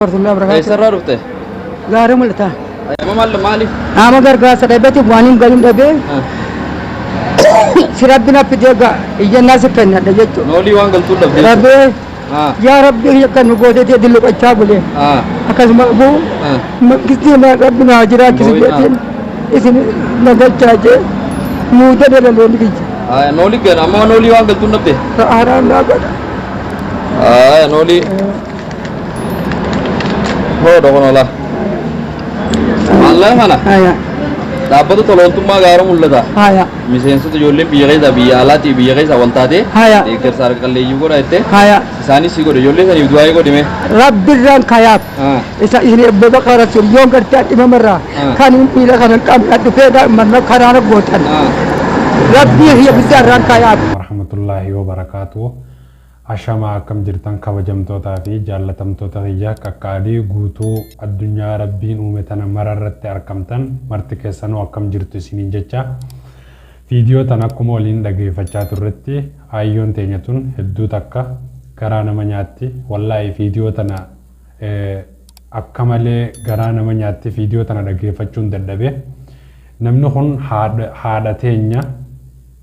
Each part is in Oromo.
Warahmatullahi wabarakatuh. Eessarraa dhufte? Gaara mul'ata. Amma maal maali? Nama gargaarsa dhabeeti waan hin galin dhabee si rabbi na fidee gaa iyyannaa si kennadha jechuudha. Noolii waan galtuu dhabde. Rabee yaa rabbi akka nu gooteeti dilluqachaa bulee. Akkasuma buu mangistii na rabbi na jiraachisu jeetiin isin na galchaa jee muuda dalaleen kiyya. Noolii gana amma noolii waan galtuu dhabde. Haaraan naa godha. Noolii. Hoo dhokon ola. Maallaqa kana Haya dhaabbata tola ooltummaa gaara mul'ata. haya Miseensota ijoolleen biyya keessaa biyya alaatii biyya keessaa wal taatee haya deeggarsa harka qalleeyyii godha jettee haya isaanis si godhe ijoollee saniif du'aa godhime. Rabbirraan kayaaf. Isa isin ebbe baqara sun yoon gartee dhimamarraa kan hin miila kana hin qabne dhufee manna karaana gootan. Rabbii hiya guddaarraan kayaaf. Warahmatullaahi wabarakaatuh. Ashamaa akkam jirtan kabajamtootaa fi jaallatamtoota kiyya qaqqaalii guutuu addunyaa rabbiin uume tana mara irratti argamtan marti keessanuu akkam jirtu isiniin jecha. Viidiyoo tana akkuma waliin dhageeffachaa turretti aayyoon teenya tun hedduu takka garaa nama nyaatti. Wallaahi viidiyoo tana akka malee garaa nama nyaatti viidiyoo tana dhageeffachuun dadhabe. Namni kun haadha teenya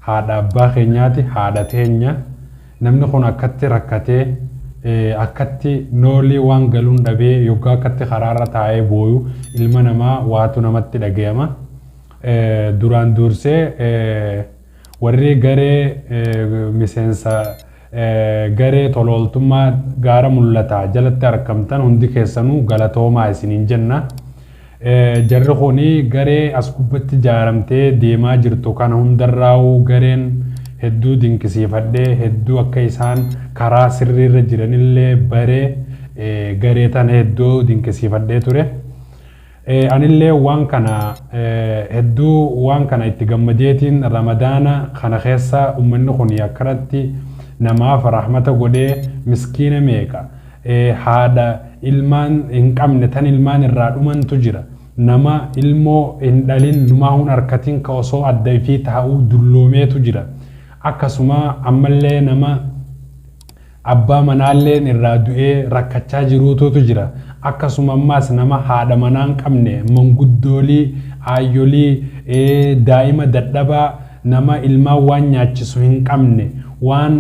haadha abbaa keenyaati haadha teenya. Namni kun akkatti rakkatee akkatti noolii waan galuun dhabee yoggaa akkatti karaarra taa'ee booyu ilma namaa waatu namatti dhagayama. Duraan dursee warri garee miseensa garee tola ooltummaa gaara mul'ataa jalatti argamtan hundi keessanuu galatoomaa isiniin jenna. Jarri kuni garee as gubbatti ijaaramtee deemaa jirtu kana hundarraa'uu gareen hedduu dinqisiifadhee hedduu akka isaan karaa sirriirra jiranillee baree garee tana hedduu dinqisiifadhee ture. Anillee waan kana hedduu waan kana itti gammadeetiin ramadaana kana keessa uummanni kun akkanatti namaaf rahmata godhee miskiina meeqa haadha ilmaan hin qabne tan ilmaan irraa dhumantu jira. Nama ilmoo hin dhalin numaa hun harkatiin ka osoo adda ifii taa'uu dulloomeetu jira. Akkasuma ammallee nama abbaa manaalleen irraa du'ee rakkachaa jiruutu jira. Akkasuma ammaas nama haadha manaa hin qabne manguddoolii, aayyolii, daa'ima dadhabaa nama ilmaan waan nyaachisu hin qabne waan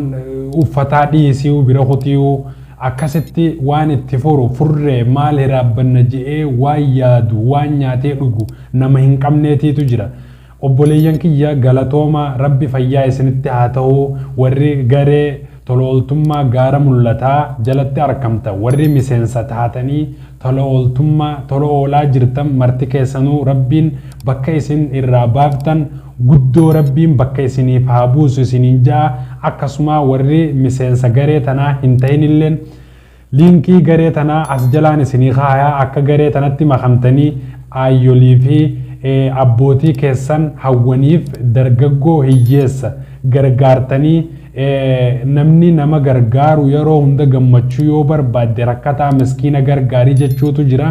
uffataa dhiisuu bira kutiyuu akkasitti waan itti furu furree maal hiraabbanna je'ee waan yaadu waan nyaatee dhugu nama hin qabneetiitu jira. Obboleeyyan kiyya galatooma rabbi fayyaa isinitti haa ta'u warri garee tola ooltummaa gaara mul'ataa jalatti argamtan warri miseensa taatanii tola ooltummaa tola oolaa jirtan marti keessanuu rabbiin bakka isin irraa baaftan guddoo rabbiin bakka isiniif haa buusu isiniin ja'a. Akkasuma warri miseensa garee tanaa hin ta'inilleen liinkii garee tanaa as jalaan isinii kaayaa akka garee tanatti makamtanii aayyolii fi abbootii keessan hawwaniif dargaggoo hiyyeessa gargaartanii namni nama gargaaru yeroo hunda gammachuu yoo barbaadde rakkataa miskiina gargaarii jechuutu jira.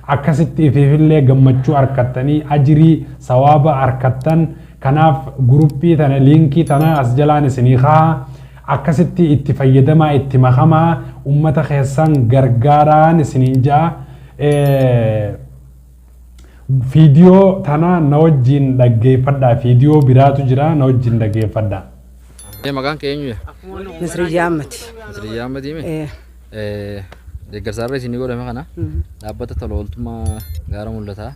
Akkasitti ifiifillee gammachuu argattanii ajirii sawaaba argattan. Kanaaf guruppii tana liinkii tana as jalaan isinii kaa'a. Akkasitti itti fayyadamaa itti makamaa ummata keessan gargaaraan isiniin ja'a. Viidiyoo tana na wajjin dhaggeeffadhaa. Viidiyoo biraatu jira na wajjin dhaggeeffadhaa. Maqaan kee eenyu? Misriyyaa Ammati. Misriyyaa Ammati mee? Deeggarsa irra isinii godhame kana dhaabbata tola ooltummaa gaara mul'ataa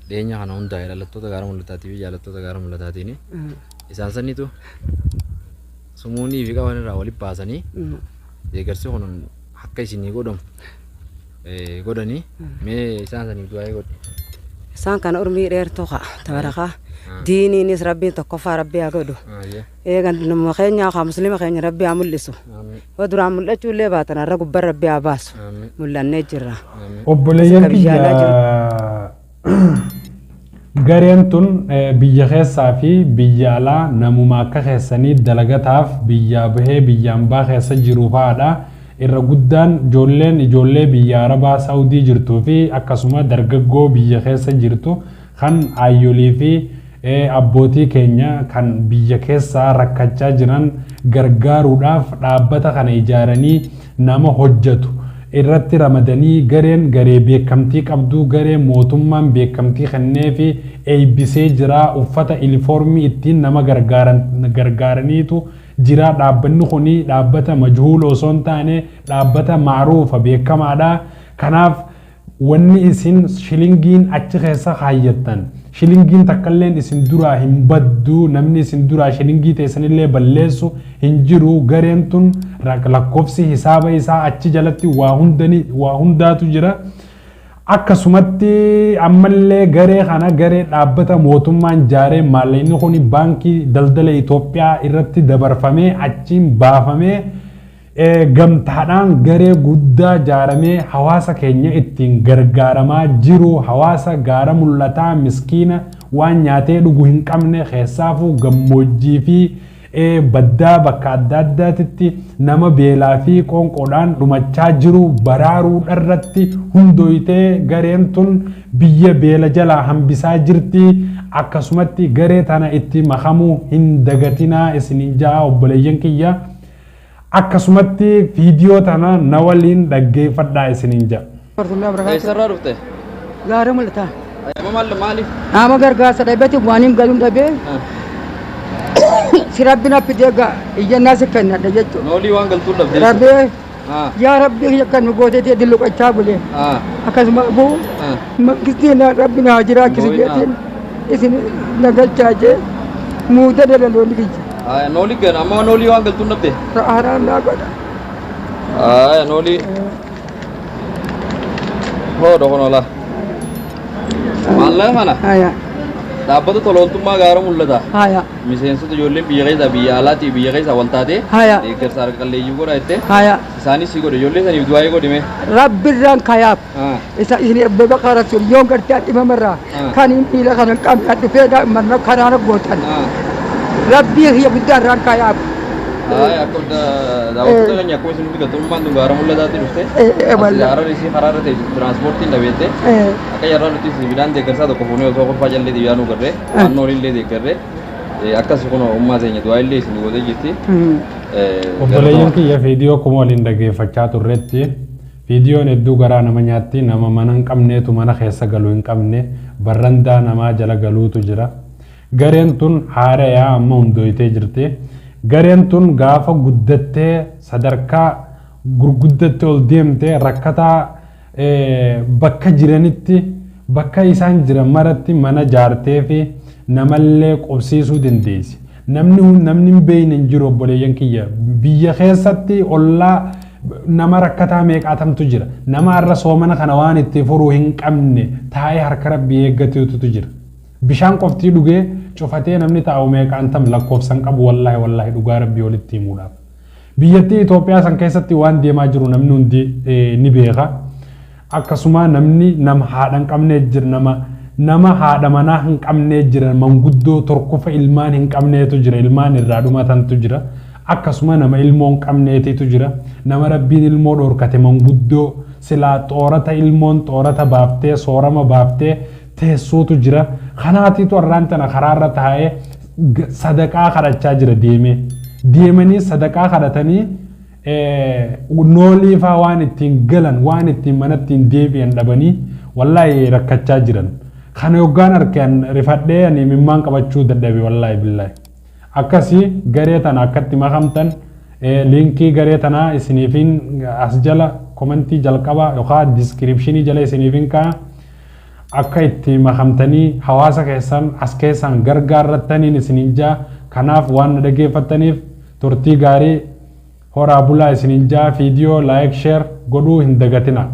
dhiyeenya kana hundaa'e dhalattoota gaara mul'ataatii fi jaalattoota gaara mul'ataatiin isaan sanitu sumuunii fi qaban irraa walitti baasanii deeggarsi kun akka isinii godhamu godhanii mee isaan saniif du'aa godhi. Isaan kana urmii dheertuu ka'a tabarakaa diiniinis rabbiin tokkoffaa rabbii haa godhu. Eegan nama keenya haa muslima keenya rabbii haa mul'isu. Yoo duraan mul'achuu illee baatan har'a gubbaa rabbii haa baasu. Mul'annee jirra. Obboleeyyan kiyya gareen tun biyya keessaa fi biyya alaa namuma akka keessanii dalagataaf biyyaa bahee biyyaan baa keessa jiru fa'aadha. Irra guddaan ijoolleen ijoollee biyya Arabaa Saawudii jirtuu fi akkasuma dargaggoo biyya keessa jirtu kan aayyolii fi abbootii keenya kan biyya keessaa rakkachaa jiran gargaaruudhaaf dhaabbata kana ijaaranii nama hojjetu. irratti ramadanii gareen garee beekamtii qabduu garee mootummaan beekamtii kennee fi eebbisee jira. Uffata ilifoormii ittiin nama gargaaraniitu jira. Dhaabbanni kuni dhaabbata majhuul osoo hin taane dhaabbata maaruufa beekamaadha. Kanaaf wanni isin shilingiin achi keessa kaayyattan shilingiin takkalleen isin duraa hin baddu, namni isin duraa shilingii teessanillee balleessu hin jiru. Gareen tun lakkoofsi hisaaba isaa achi jalatti waa hundaatu jira. Akkasumatti ammallee garee kana garee dhaabbata mootummaan jaaree maallaqni kun baankii daldala Itoophiyaa irratti dabarfamee achiin baafamee gamtaadhaan garee guddaa jaaramee hawaasa keenya ittiin gargaaramaa jiru. Hawaasa gaara mul'ataa miskiina waan nyaatee dhugu hin qabne keessaafuu gammoojjii fi baddaa bakka adda addaatitti nama beelaa fi qoonqoodhaan dhumachaa jiru baraaruu irratti hundooytee gareen tun biyya beela jalaa hambisaa jirti. Akkasumatti garee tana itti makamuu hin dagatinaa isiniin ja'a obboleeyyan kiyya. Akkasumatti viidiyoo tana na waliin dhaggeeffadhaa isiniin ja'a. Eessarraa dhufte? Gaara mul'ataa. Amma maaliif? Nama gargaarsa dhabeeti waan hin galuun dhabee si rabbi na fidee gaa iyyannaa si kennadha jechuudha. Noolii waan galtuun dhabdee. Rabbee yaa rabbi akka nu gooteetii dilluqachaa bulee akkasuma buu mangistiin rabbi na jiraachisu jeetiin isin na galchaa jee muuda dalaloonni kiyya. Noolii gana amma noolii waan galtuun dhabde. Haaraan naa godha. Noolii. Hoo dokonola. Maallaqa kana dhaabbata tola ooltummaa gaara mul'ata. Miseensota ijoolleen biyya keessaa biyya alaatii biyya keessaa wal taatee deeggarsa harka qalleeyyii godha jettee isaanis si godhe ijoollee saniif du'aa'ee godhime. Rabbirraan kayaaf isa isin eebbe baqara sun yoon gartee dhimamarraa kan hin miila kana hin qabne dhufee manna karaana gootan. Rabbii kiyya guddaarraan kayaaf. Akka daawwattoota keenya akkuma isin nuti galtummaan tun gaara mul'ataatti dhufte. Harar isii karaarra ta'e tiraanspoortiin dhabeette. Akka yarraa nuti midhaan deeggarsaa tokko fuunee osoo kolfaa jallee xiyyaa nu garree naannoo illee deeggarree akkas kun ummaa teenya du'aa illee isin gootee jirti. Obboleeyyan kiyya viidiyoo akkuma waliin dhaggeeffachaa turretti viidiyoon hedduu garaa nama nyaatti. Nama mana hin qabneetu mana keessa galuu hin qabne barrandaa namaa jala galuutu jira. Gareen tun haarayaa amma hundooytee jirti. Gareen tun gaafa guddattee sadarkaa gurguddatte ol deemte rakkataa bakka jiranitti bakka isaan jiran maratti mana jaartee fi namallee qubsiisuu dandeessi. Namni hin beekne hin jiru obboleeyyan kiyya. Biyya keessatti ollaa nama rakkataa meeqaatamtu jira. Nama har'a soomana kana waan itti furuu hin qabne taa'ee harka rabbii eeggatuutu jira. Bishaan qoftii dhugee cufatee namni taa'u meeqaan tam lakkoofsan qabu wallaahi wallaahi dhugaa rabbii walitti himuudhaaf. Biyyattii Itoophiyaa san keessatti waan deemaa jiru namni hundi ni beeka. Akkasuma namni nama haadha hin qabne jira, nama haadha manaa hin qabne jira, manguddoo torkufa ilmaan hin qabneetu jira, ilmaan irraa dhumatantu jira. Akkasuma nama ilmoo hin qabneetitu jira. Nama rabbiin ilmoo dhorkate manguddoo silaa xoorata ilmoon xoorata baaftee soorama baaftee teessuutu jira. Kanaatiitu har'aan tana karaarra taa'ee sadaqaa kadhachaa jira deemee. Deemanii sadaqaa kadhatanii noolii faa waan ittiin galan waan ittiin mana ittiin deebi'an dhabanii wallaahi rakkachaa jiran. Kana yoggaan harkaan rifadhee ani mimmaan qabachuu dadhabe wallaahi billaahi. Akkasii garee tana akkatti makamtan liinkii garee tanaa isiniifin as jala komentii jalqaba yookaan diskiripshinii jala isiniifin kaa'a. Akka itti makamtanii hawaasa keessan as keessan gargaarrattaniin isiniin jaa. Kanaaf waan na dhaggeeffattaniif turtii gaarii horaa bulaa isiniin jaa. Viidiyoo laayik sheer godhuu hin dagatina.